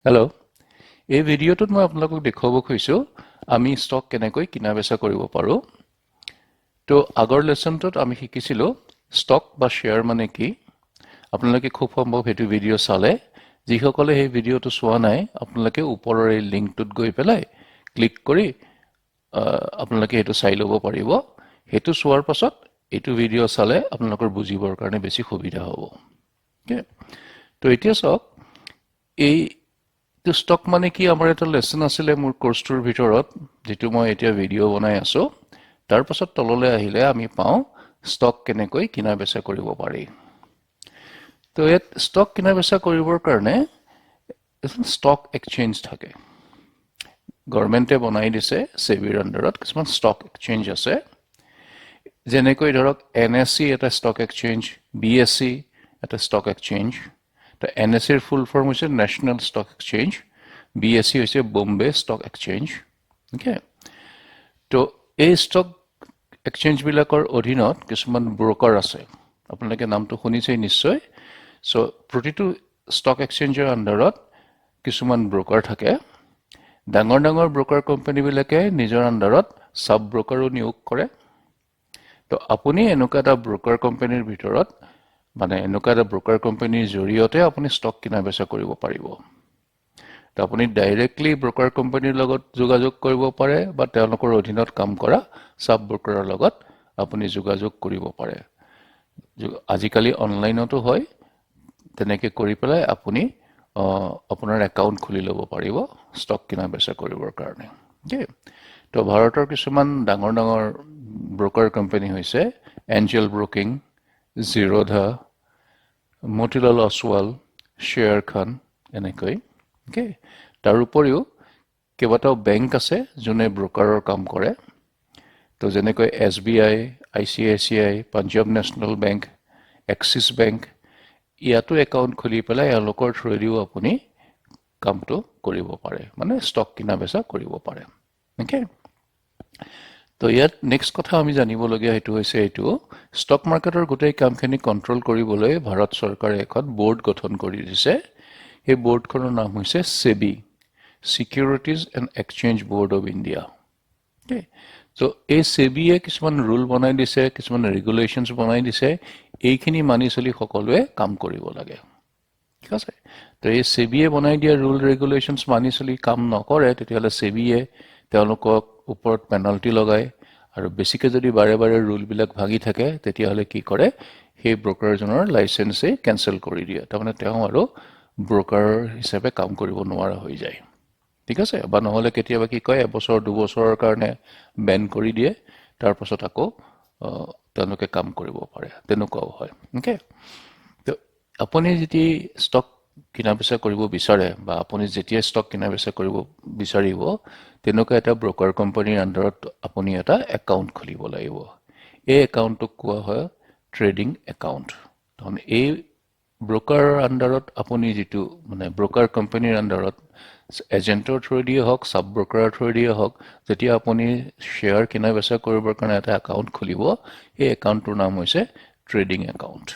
Hello', এই ভিডিঅ'টোত মই আপোনালোকক দেখুৱাব খুজিছোঁ আমি ষ্টক কেনেকৈ কিনা বেচা কৰিব পাৰোঁ। তো আগৰ লেচনটোত আমি শিকিছিলোঁ ষ্টক বা শ্বেয়াৰ মানে কি। আপোনালোকে খুব সম্ভৱ সেইটো ভিডিঅ' চালে। যিসকলে সেই ভিডিঅ'টো চোৱা নাই, আপোনালোকে ওপৰৰ এই লিংকটোত গৈ পেলাই ক্লিক কৰি আপোনালোকে সেইটো চাই ল'ব পাৰিব। সেইটো চোৱাৰ পাছত এইটো ভিডিঅ' চালে আপোনালোকৰ বুজিবৰ কাৰণে বেছি সুবিধা হ'ব। অ'কে, তো এতিয়া চাওক, এইটো ষ্টক মানে কি, আমাৰ এটা লেচন আছিলে মোৰ কৰ্চটোৰ ভিতৰত, যিটো মই এতিয়া ভিডিঅ' বনাই আছোঁ। তাৰপাছত তললৈ আহিলে আমি পাওঁ ষ্টক কেনেকৈ কিনা বেচা কৰিব পাৰি। তো ইয়াত ষ্টক কিনা বেচা কৰিবৰ কাৰণে এখন ষ্টক এক্সচেঞ্জ থাকে। গভৰ্ণমেণ্টে বনাই দিছে, ছেবিৰ আণ্ডাৰত কিছুমান ষ্টক এক্সচেঞ্জ আছে। যেনেকৈ ধৰক এনএছই এটা ষ্টক এক্সচেঞ্জ, বিএছই এটা ষ্টক এক্সচেঞ্জ। তো এনএছইৰ ফুল ফৰ্ম হৈছে নেশ্যনেল ষ্টক এক্সচেঞ্জ, বিএছই হৈছে বম্বে ষ্টক এক্সচেঞ্জ। অ'কে, তো এই ষ্টক এক্সচেঞ্জবিলাকৰ অধীনত কিছুমান ব্ৰ'কাৰ আছে। আপোনালোকে নামটো শুনিছেই নিশ্চয়। চ' প্ৰতিটো ষ্টক এক্সচেঞ্জৰ আণ্ডাৰত কিছুমান ব্ৰ'কাৰ থাকে। ডাঙৰ ডাঙৰ ব্ৰ'কাৰ কোম্পানীবিলাকে নিজৰ আণ্ডাৰত ছাব ব্ৰ'কাৰো নিয়োগ কৰে। তো আপুনি এনেকুৱা এটা ব্ৰ'কাৰ কোম্পানীৰ ভিতৰত, মানে এনেকুৱা এটা ব্ৰ'কাৰ কোম্পানীৰ জৰিয়তে আপুনি ষ্টক কিনা বেচা কৰিব পাৰিব। তো আপুনি ডাইৰেক্টলি ব্ৰ'কাৰ কোম্পানীৰ লগত যোগাযোগ কৰিব পাৰে বা তেওঁলোকৰ অধীনত কাম কৰা ছাব ব্ৰ'কাৰৰ লগত আপুনি যোগাযোগ কৰিব পাৰে। আজিকালি অনলাইনতো হয়। তেনেকৈ কৰি পেলাই আপুনি আপোনাৰ একাউণ্ট খুলি ল'ব পাৰিব ষ্টক কিনা বেচা কৰিবৰ কাৰণে। অ'কে, তো ভাৰতৰ কিছুমান ডাঙৰ ডাঙৰ ব্ৰ'কাৰ কোম্পানী হৈছে এঞ্জেল ব্ৰকিং, জিৰোধা, মতিলাল অছৱাল, শ্বেয়াৰ খান এনেকৈ। অ'কে, তাৰ উপৰিও কেইবাটাও বেংক আছে যোনে ব্ৰ'কাৰৰ কাম কৰে। তো যেনেকৈ SBI, ICICI, Punjab national bank, axis bank, ইয়াতো একাউণ্ট খুলি পেলাই এওঁলোকৰ থ্ৰুৱেদিও আপুনি কামটো কৰিব পাৰে, মানে ষ্টক কিনা বেচা কৰিব পাৰে। অ'কে, তো ইয়াত নেক্সট কথা আমি জানিবলগীয়া সেইটো হৈছে এইটো, ষ্টক মাৰ্কেটৰ গোটেই কামখিনি কণ্ট্ৰল কৰিবলৈ ভাৰত চৰকাৰে এখন বৰ্ড গঠন কৰি দিছে। সেই বৰ্ডখনৰ নাম হৈছে চেবি, Securities and Exchange Board of India. Okay, ত' এই চেবিয়ে কিছুমান ৰুল বনাই দিছে, কিছুমান ৰেগুলেশ্যনছ বনাই দিছে। এইখিনি মানি চলি সকলোৱে কাম কৰিব লাগে, ঠিক আছে? তো এই চেবিয়ে বনাই দিয়া ৰুল ৰেগুলেশ্যনছ মানি চলি কাম নকৰে, তেতিয়াহ'লে চেবিয়ে তেওঁলোকক ওপৰত পেনাল্টি লগায়। আৰু বেছিকৈ যদি বাৰে বাৰে ৰুলবিলাক ভাঙি থাকে, তেতিয়াহ'লে কি কৰে, সেই ব্ৰ'কাৰজনৰ লাইচেঞ্চেই কেঞ্চেল কৰি দিয়ে। তাৰমানে তেওঁ আৰু ব্ৰ'কাৰ হিচাপে কাম কৰিব নোৱাৰা হৈ যায়, ঠিক আছে? বা নহ'লে কেতিয়াবা কি কয়, এবছৰ 2 বছৰৰ কাৰণে বেন কৰি দিয়ে। তাৰপাছত আকৌ তেওঁলোকে কাম কৰিব পাৰে, তেনেকুৱাও হয়। অ'কে, তো আপুনি যদি ষ্টক কিনা বেচা কৰিব বিচাৰে বা আপুনি যেতিয়াই ষ্টক কিনা বেচা কৰিব বিচাৰিব, তেনেকুৱা এটা ব্ৰ'কাৰ কোম্পানীৰ আণ্ডাৰত আপুনি এটা একাউণ্ট খুলিব লাগিব। এই একাউণ্টটোক কোৱা হয় ট্ৰেডিং একাউণ্ট। তাৰমানে এই ব্ৰ'কাৰৰ আণ্ডাৰত আপুনি যিটো, মানে ব্ৰ'কাৰ কোম্পানীৰ আণ্ডাৰত এজেণ্টৰ থ্ৰুৱেদিয়ে হওক, ছাব ব্ৰ'কাৰৰ থ্ৰুৱেদিয়ে হওক, যেতিয়া আপুনি শ্বেয়াৰ কিনা বেচা কৰিবৰ কাৰণে এটা একাউণ্ট খুলিব, সেই একাউণ্টটোৰ নাম হৈছে ট্ৰেডিং একাউণ্ট।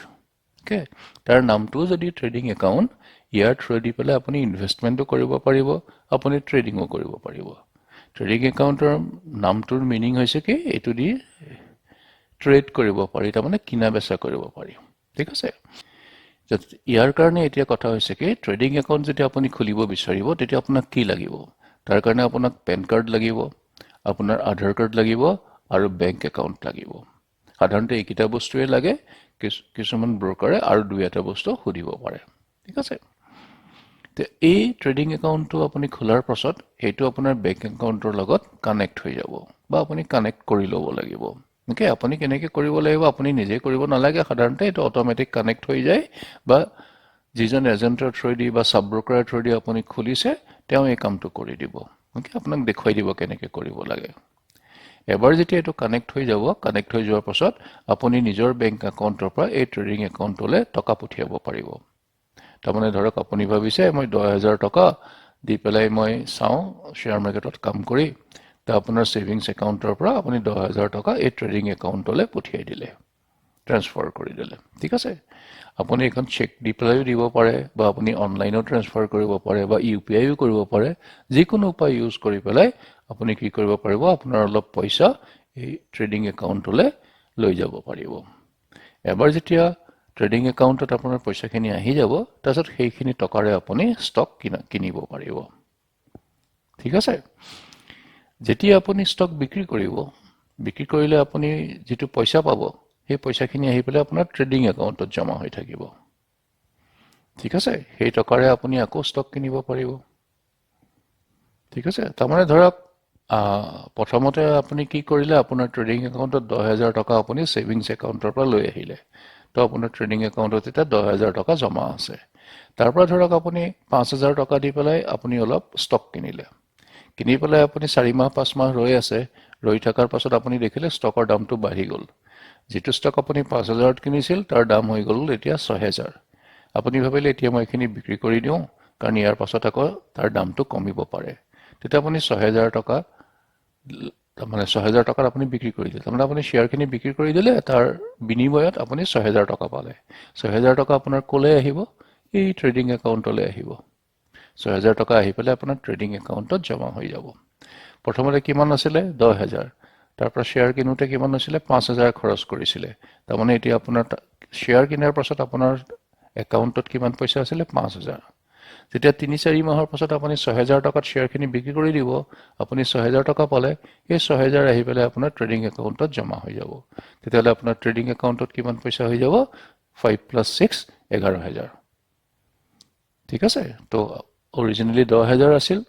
অ'কে, তাৰ নামটোও যদি ট্ৰেডিং একাউণ্ট, ইয়াৰ থ্ৰুৱেদি পেলাই আপুনি ইনভেষ্টমেণ্টো কৰিব পাৰিব, আপুনি ট্ৰেডিঙো কৰিব পাৰিব। ট্ৰেডিং একাউণ্টৰ নামটোৰ মিনিং হৈছে কি, এইটো দি ট্ৰেড কৰিব পাৰি, তাৰমানে কিনা বেচা কৰিব পাৰি, ঠিক আছে? ইয়াৰ কাৰণে এতিয়া কথা হৈছে কি, ট্ৰেডিং একাউণ্ট যেতিয়া আপুনি খুলিব বিচাৰিব, তেতিয়া আপোনাক কি লাগিব? তাৰ কাৰণে আপোনাক পেন কাৰ্ড লাগিব, আপোনাৰ আধাৰ কাৰ্ড লাগিব আৰু বেংক একাউণ্ট লাগিব। সাধাৰণতে এইকেইটা বস্তুৱে লাগে। কিছুমান ব্ৰ'কাৰে আৰু দুই এটা বস্তু সুধিব পাৰে, ঠিক আছে? তো এই ট্ৰেডিং একাউণ্টটো আপুনি খোলাৰ পাছত সেইটো আপোনাৰ বেংক একাউণ্টৰ লগত কানেক্ট হৈ যাব বা আপুনি কানেক্ট কৰি ল'ব লাগিব। অ'কে, আপুনি কেনেকৈ কৰিব লাগিব? আপুনি নিজে কৰিব নালাগে। সাধাৰণতে এইটো অট'মেটিক কানেক্ট হৈ যায় বা যিজন এজেণ্টৰ থ্ৰুৱেদি বা ছাব ব্ৰ'কাৰৰ থ্ৰুৱেদি আপুনি খুলিছে, তেওঁ এই কামটো কৰি দিব। অ'কে, আপোনাক দেখুৱাই দিব কেনেকৈ কৰিব লাগে। এবাৰ যেতিয়া এইটো কানেক্ট হৈ যাব, কানেক্ট হৈ যোৱাৰ পাছত আপুনি নিজৰ বেংক একাউণ্টৰ পৰা এই ট্ৰেডিং একাউণ্টলৈ টকা পঠিয়াব পাৰিব। তাৰমানে ধৰক আপুনি ভাবিছে মই 10,000 টকা দি পেলাই মই চাওঁ শ্বেয়াৰ মাৰ্কেটত কাম কৰি। তো আপোনাৰ ছেভিংছ একাউণ্টৰ পৰা আপুনি 10,000 টকা এই ট্ৰেডিং একাউণ্টলৈ পঠিয়াই দিলে। ট্ৰেন্সফাৰ কৰি দিলে। ঠিক আছে, আপুনি এইখন চেক দি পেলাইও দিব পাৰে বা আপুনি অনলাইনো ট্ৰেন্সফাৰ কৰিব পাৰে বা ইউপিআইও কৰিব পাৰে। যিকোনো উপায় ইউজ কৰি পেলাই আপুনি কি কৰিব পাৰিব? আপোনাৰ অলপ পইচা এই ট্ৰেডিং একাউণ্টলৈ লৈ যাব পাৰিব। এবাৰ যেতিয়া ট্ৰেডিং একাউণ্টত আপোনাৰ পইচাখিনি আহি যাব, তাৰপিছত সেইখিনি টকাৰে আপুনি ষ্টক কিনিব পাৰিব। ঠিক আছে, যেতিয়া আপুনি ষ্টক বিক্ৰী কৰিব, বিক্ৰী কৰিলে আপুনি যিটো পইচা পাব, সেই পইচাখিনি আহি পেলাই আপোনাৰ ট্ৰেডিং একাউণ্টত জমা হৈ থাকিব। ঠিক আছে, সেই টকাৰে আপুনি আকৌ ষ্টক কিনিব পাৰিব। ঠিক আছে, তাৰমানে ধৰক প্ৰথমতে আপুনি কি কৰিলে? আপোনাৰ ট্ৰেডিং একাউণ্টত 10,000 টকা আপুনি ছেভিংছ একাউণ্টৰ পৰা লৈ আহিলে। তো আপোনাৰ ট্ৰেডিং একাউণ্টত এতিয়া 10,000 টকা জমা আছে। তাৰ পৰা ধৰক আপুনি 5,000 টকা দি পেলাই আপুনি অলপ ষ্টক কিনিলে। কিনি পেলাই আপুনি 4 মাহ 5 মাহ ৰৈ আছে। ৰৈ থকাৰ পাছত আপুনি দেখিলে ষ্টকৰ দামটো বাঢ়ি গ'ল। যিটো ষ্টক আপুনি 5,000ত কিনিছিল, তাৰ দাম হৈ গ'ল এতিয়া 6,000। আপুনি ভাবিলে, এতিয়া মই এইখিনি বিক্ৰী কৰি দিওঁ, কাৰণ ইয়াৰ পাছত আকৌ তাৰ দামটো কমিব পাৰে। তেতিয়া আপুনি 6,000 টকা, তাৰমানে 6,000 টকাত আপুনি বিক্ৰী কৰি দিলে। তাৰমানে আপুনি শ্বেয়াৰখিনি বিক্ৰী কৰি দিলে, তাৰ বিনিময়ত আপুনি 6,000 টকা পালে। 6,000 টকা আপোনাৰ ক'লৈ আহিব? এই ট্ৰেডিং একাউণ্টলৈ আহিব। 6,000 টকা আহি পেলাই আপোনাৰ ট্ৰেডিং একাউণ্টত জমা হৈ যাব। প্ৰথমতে কিমান আছিলে? 10,000। তাৰ পৰা শ্বেয়াৰ কিনোতে কিমান আছিলে? 5,000 খৰচ কৰিছিলে। তাৰমানে এতিয়া আপোনাৰ শ্বেয়াৰ কিনাৰ পাছত আপোনাৰ একাউণ্টত কিমান পইচা আছিলে? 5,000। যেতিয়া 3-4 মাহৰ পাছত আপুনি 6,000 টকাত শ্বেয়াৰখিনি বিক্ৰী কৰি দিব, আপুনি 6,000 টকা পালে। সেই 6,000 আহি পেলাই আপোনাৰ ট্ৰেডিং একাউণ্টত জমা হৈ যাব। তেতিয়াহ'লে আপোনাৰ ট্ৰেডিং একাউণ্টত কিমান পইচা হৈ যাব? 5 প্লাছ 6, 11,000। ঠিক আছে, তো অৰিজিনেলি 10,000 আছিল,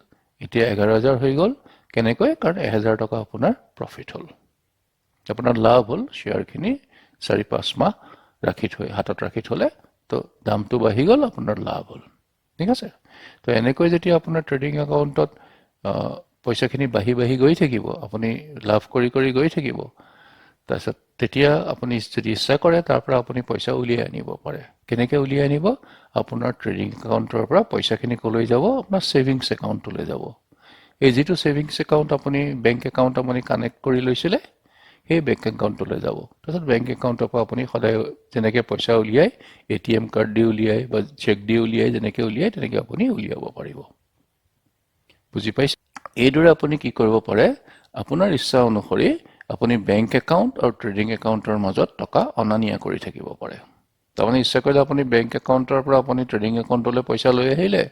এতিয়া 11,000 হৈ গ'ল। কেনেকৈ? কাৰণ 1,000 টকা আপোনাৰ প্ৰফিট হ'ল, আপোনাৰ লাভ হ'ল। শ্বেয়াৰখিনি 4-5 মাহ ৰাখি থৈ, হাতত ৰাখি থ'লে, তো দামটো বাঢ়ি গ'ল, আপোনাৰ লাভ হ'ল। ঠিক আছে, তো এনেকৈ যেতিয়া আপোনাৰ ট্ৰেডিং একাউণ্টত পইচাখিনি বাঢ়ি বাঢ়ি গৈ থাকিব, আপুনি লাভ কৰি কৰি গৈ থাকিব, তাৰপিছত তেতিয়া আপুনি যদি ইচ্ছা কৰে, তাৰ পৰা আপুনি পইচা উলিয়াই আনিব পাৰে। কেনেকৈ উলিয়াই আনিব? আপোনাৰ ট্ৰেডিং একাউণ্টৰ পৰা পইচাখিনি ক'লৈ যাব? আপোনাৰ ছেভিংছ একাউণ্টলৈ যাব। এই যিটো ছেভিংছ একাউণ্ট আপুনি, বেংক একাউণ্ট আপুনি কানেক্ট কৰি লৈছিলে, সেই বেংক একাউণ্টলৈ যাব। তাৰপিছত বেংক একাউণ্টৰ পৰা আপুনি সদায় যেনেকৈ পইচা উলিয়াই, এটিএম কাৰ্ড দি উলিয়াই বা চেক দি উলিয়াই, যেনেকৈ উলিয়াই তেনেকৈ আপুনি উলিয়াব পাৰিব। বুজি পাইছে? এইদৰে আপুনি কি কৰিব পাৰে? আপোনাৰ ইচ্ছা অনুসৰি আপুনি বেংক একাউণ্ট আৰু ট্ৰেডিং একাউণ্টৰ মাজত টকা অনা নিয়া কৰি থাকিব পাৰে। তাৰমানে ইচ্ছা কৰিলে আপুনি বেংক একাউণ্টৰ পৰা আপুনি ট্ৰেডিং একাউণ্টলৈ পইচা লৈ আহিলে,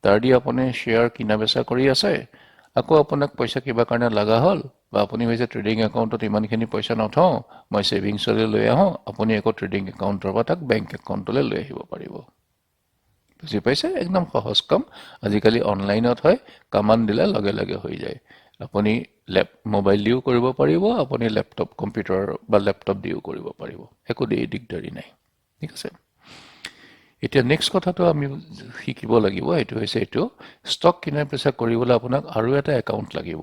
তাৰ দি আপুনি শ্বেয়াৰ কিনা বেচা কৰি আছে। আকৌ আপোনাক পইচা কিবা কাৰণে লগা হ'ল বা আপুনি হৈছে ট্ৰেডিং একাউণ্টত ইমানখিনি পইচা নথওঁ, মই ছেভিংছলৈ লৈ আহোঁ, আপুনি আকৌ ট্ৰেডিং একাউণ্টৰ পৰা তাক বেংক একাউণ্টলৈ লৈ আহিব পাৰিব। বুজি পাইছে? একদম সহজ কাম। আজিকালি অনলাইনত হয়, কামাণ্ড দিলে লগে লগে হৈ যায়। আপুনি মোবাইল দিও কৰিব পাৰিব, আপুনি লেপটপ, কম্পিউটাৰ বা লেপটপ দিও কৰিব পাৰিব। একো দিগদাৰী নাই। ঠিক আছে, এতিয়া নেক্সট কথাটো আমি শিকিব লাগিব, সেইটো হৈছে এইটো ষ্টক কিনা বেচা কৰিবলৈ আপোনাক আৰু এটা একাউণ্ট লাগিব।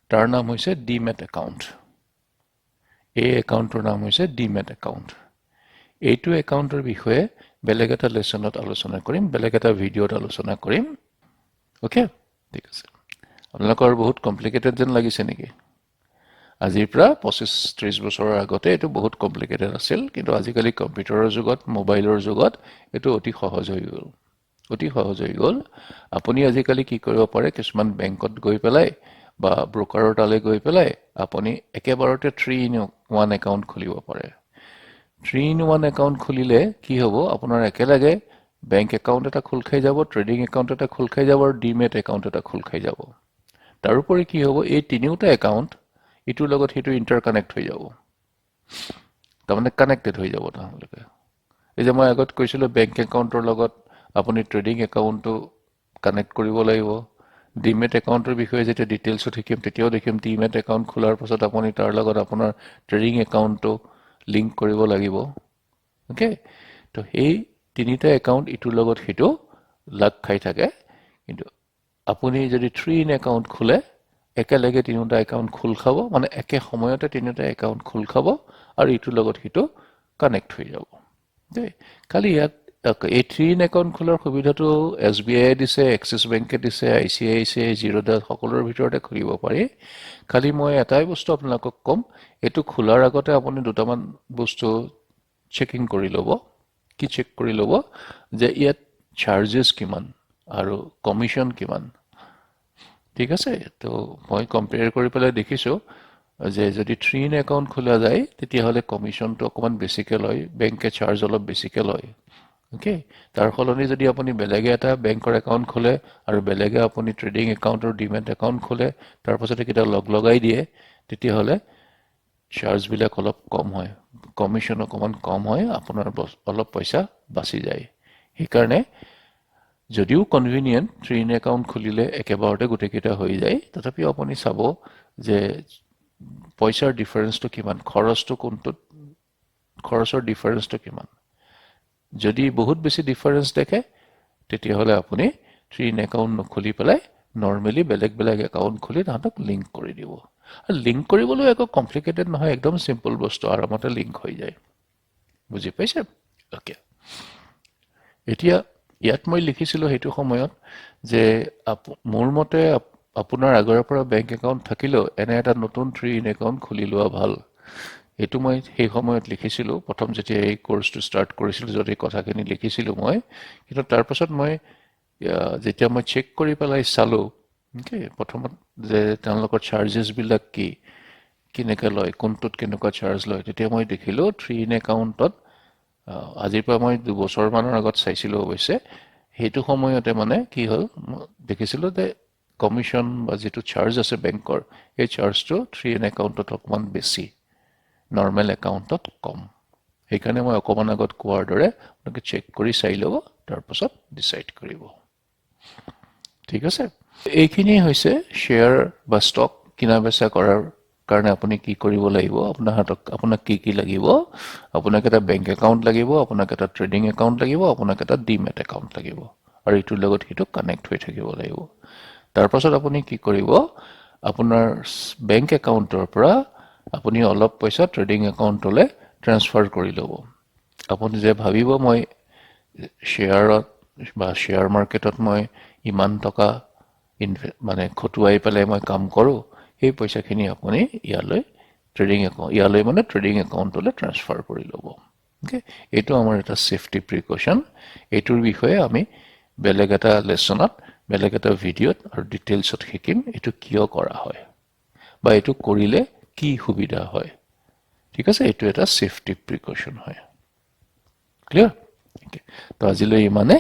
তাৰ নাম হৈছে ডিমেট একাউণ্ট। এই একাউণ্টটোৰ নাম হৈছে ডিমেট একাউণ্ট। এইটো একাউণ্টৰ বিষয়ে বেলেগ এটা লেচনত আলোচনা কৰিম, বেলেগ এটা ভিডিঅ'ত আলোচনা কৰিম। অ'কে, ঠিক আছে। আপোনালোকৰ বহুত কমপ্লিকেটেড যেন লাগিছে নেকি? আজিৰ পৰা 25-30 বছৰৰ আগতে এইটো বহুত কমপ্লিকেটেড আছিল, কিন্তু আজিকালি কম্পিউটাৰৰ যুগত, মোবাইলৰ যুগত এইটো অতি সহজ হৈ গ'ল, অতি সহজ হৈ গ'ল। আপুনি আজিকালি কি কৰিব পাৰে? কিছুমান বেংকত গৈ পেলাই বা ব্ৰ'কাৰৰ তালৈ গৈ পেলাই আপুনি একেবাৰতে 3 ইন 1 একাউণ্ট খুলিব পাৰে। 3 ইন 1 একাউণ্ট খুলিলে কি হ'ব? আপোনাৰ একেলগে বেংক একাউণ্ট এটা খোল খাই যাব, ট্ৰেডিং একাউণ্ট এটা খোল খাই যাব আৰু ডিমেট একাউণ্ট এটা খোল খাই যাব। তাৰোপৰি কি হ'ব? এই তিনিওটা একাউণ্ট ইটোৰ লগত সেইটো ইণ্টাৰ কানেক্ট হৈ যাব, তাৰমানে কানেক্টেড হৈ যাব তেওঁলোকে। এই যে মই আগত কৈছিলোঁ, বেংক একাউণ্টৰ লগত আপুনি ট্ৰেডিং একাউণ্টটো কানেক্ট কৰিব লাগিব। ডিমেট একাউণ্টৰ বিষয়ে যেতিয়া ডিটেইলছত শিকিম, তেতিয়াও দেখিম, ডিমেট একাউণ্ট খোলাৰ পাছত আপুনি তাৰ লগত আপোনাৰ ট্ৰেডিং একাউণ্টটো লিংক কৰিব লাগিব। অ'কে, তো সেই তিনিটা একাউণ্ট ইটোৰ লগত সিটো লাগ খাই থাকে। কিন্তু আপুনি যদি 3 ইন একাউণ্ট খোলে, একেলগে তিনিওটা একাউণ্ট খোল খাব, মানে একে সময়তে তিনিওটা একাউণ্ট খোল খাব আৰু ইটোৰ লগত সিটো কানেক্ট হৈ যাব দেই। খালি ইয়াত এই থ্ৰী ইন একাউণ্ট খোলাৰ সুবিধাটো এছবিআইয়ে দিছে, এক্সিছ বেংকে দিছে, আইচিআইচিআই, জিৰোধা, সকলোৰে ভিতৰতে খুলিব পাৰি। খালি মই এটাই বস্তু আপোনালোকক ক'ম, এইটো খোলাৰ আগতে আপুনি দুটামান বস্তু চেকিং কৰি ল'ব। কি চেক কৰি ল'ব? যে ইয়াত চাৰ্জেছ কিমান আৰু কমিশ্যন কিমান, ঠিক আছে? তো মই কম্পেয়াৰ কৰি পেলাই দেখিছোঁ যে যদি থ্ৰী ইন একাউণ্ট খোলা যায়, তেতিয়াহ'লে কমিশ্যনটো অকণমান বেছিকৈ লয়, বেংকে চাৰ্জ অলপ বেছিকৈ লয়, অ'কে? তাৰ সলনি যদি আপুনি বেলেগে এটা বেংকৰ একাউণ্ট খোলে আৰু বেলেগে আপুনি ট্ৰেডিং একাউণ্ট আৰু ডিমেট একাউণ্ট খোলে, তাৰপাছতে কেইটা লগ লগাই দিয়ে, তেতিয়াহ'লে চাৰ্জবিলাক অলপ কম হয়, কমিশ্যন অকণমান কম হয়, আপোনাৰ অলপ পইচা বাচি যায়। সেইকাৰণে যদিও কনভিনিয়েণ্ট, থ্ৰী ইন একাউণ্ট খুলিলে একেবাৰতে গোটেইকেইটা হৈ যায়, তথাপিও আপুনি চাব যে পইচাৰ ডিফাৰেঞ্চটো কিমান, খৰচটো কোনটোত, খৰচৰ ডিফাৰেঞ্চটো কিমান। যদি বহুত বেছি ডিফাৰেঞ্চ দেখে, তেতিয়াহ'লে আপুনি থ্ৰী ইন একাউণ্ট নুখুলি পেলাই নৰ্মেলি বেলেগ বেলেগ একাউণ্ট খুলি তাহাঁতক লিংক কৰি দিব। আৰু লিংক কৰিবলৈ একো কমপ্লিকেটেড নহয়, একদম চিম্পল বস্তু, আৰামতে লিংক হৈ যায়। বুজি পাইছে? অ'কে, এতিয়া ইয়াত মই লিখিছিলোঁ সেইটো সময়ত যে মোৰ মতে আপোনাৰ আগৰে পৰা বেংক একাউণ্ট থাকিলেও এনে এটা নতুন থ্ৰী ইন একাউণ্ট খুলি লোৱা ভাল। এইটো মই সেই সময়ত লিখিছিলোঁ, প্ৰথম যেতিয়া এই কৰ্চটো ষ্টাৰ্ট কৰিছিলোঁ, য'ত এই কথাখিনি লিখিছিলোঁ মই। কিন্তু তাৰপাছত মই যেতিয়া মই চেক কৰি পেলাই চালোঁ, অ'কে, প্ৰথমত যে তেওঁলোকৰ চাৰ্জেছবিলাক কি, কেনেকৈ লয়, কোনটোত কেনেকুৱা চাৰ্জ লয়, তেতিয়া মই দেখিলোঁ থ্ৰী ইন একাউণ্টত, আজিৰ পৰা মই 2 বছৰমানৰ আগত চাইছিলোঁ অৱশ্যে, সেইটো সময়তে মানে কি হ'ল, দেখিছিলোঁ যে কমিশ্যন বা যিটো চাৰ্জ আছে বেংকৰ, এই চাৰ্জটো থ্ৰী ইন একাউণ্টত অকণমান বেছি, নৰ্মেল একাউণ্টত কম। সেইকাৰণে মই অকণমান আগত কোৱাৰ দৰে আপোনালোকে চেক কৰি চাই ল'ব, তাৰপাছত ডিচাইড কৰিব, ঠিক আছে? এইখিনিয়ে হৈছে শ্বেয়াৰ বা ষ্টক কিনা বেচা কৰাৰ কাৰণে আপুনি কি কৰিব লাগিব, আপোনাৰ হাতত আপোনাক কি কি লাগিব। আপোনাক এটা বেংক একাউণ্ট লাগিব, আপোনাক এটা ট্ৰেডিং একাউণ্ট লাগিব, আপোনাক এটা ডিমেট একাউণ্ট লাগিব আৰু ইটোৰ লগত সিটো কানেক্ট হৈ থাকিব লাগিব। তাৰপাছত আপুনি কি কৰিব? আপোনাৰ বেংক একাউণ্টৰ পৰা আপুনি অলপ পইচা ট্ৰেডিং একাউণ্টলৈ ট্ৰেন্সফাৰ কৰি ল'ব। আপুনি যে ভাবিব মই শ্বেয়াৰত বা শ্বেয়াৰ মাৰ্কেটত মই ইমান টকা মানে খটুৱাই পেলাই মই কাম কৰোঁ, সেই পইচাখিনি আপুনি ইয়ালৈ ট্ৰেডিং একাউণ্ট, ইয়ালৈ মানে ট্ৰেডিং একাউণ্টলৈ ট্ৰেন্সফাৰ কৰি ল'ব, অ'কে? এইটো আমাৰ এটা ছেফটি প্ৰিকশ্যন। এইটোৰ বিষয়ে আমি বেলেগ এটা লেচনত, বেলেগ এটা ভিডিঅ'ত আৰু ডিটেইলছত শিকিম, এইটো কিয় কৰা হয় বা এইটো কৰিলে কি সুবিধা হয়, ঠিক আছে? এইটো এটা ছেফটি প্ৰিকশ্যন হয়। ক্লিয়াৰ? তো আজিলৈ ইমানে।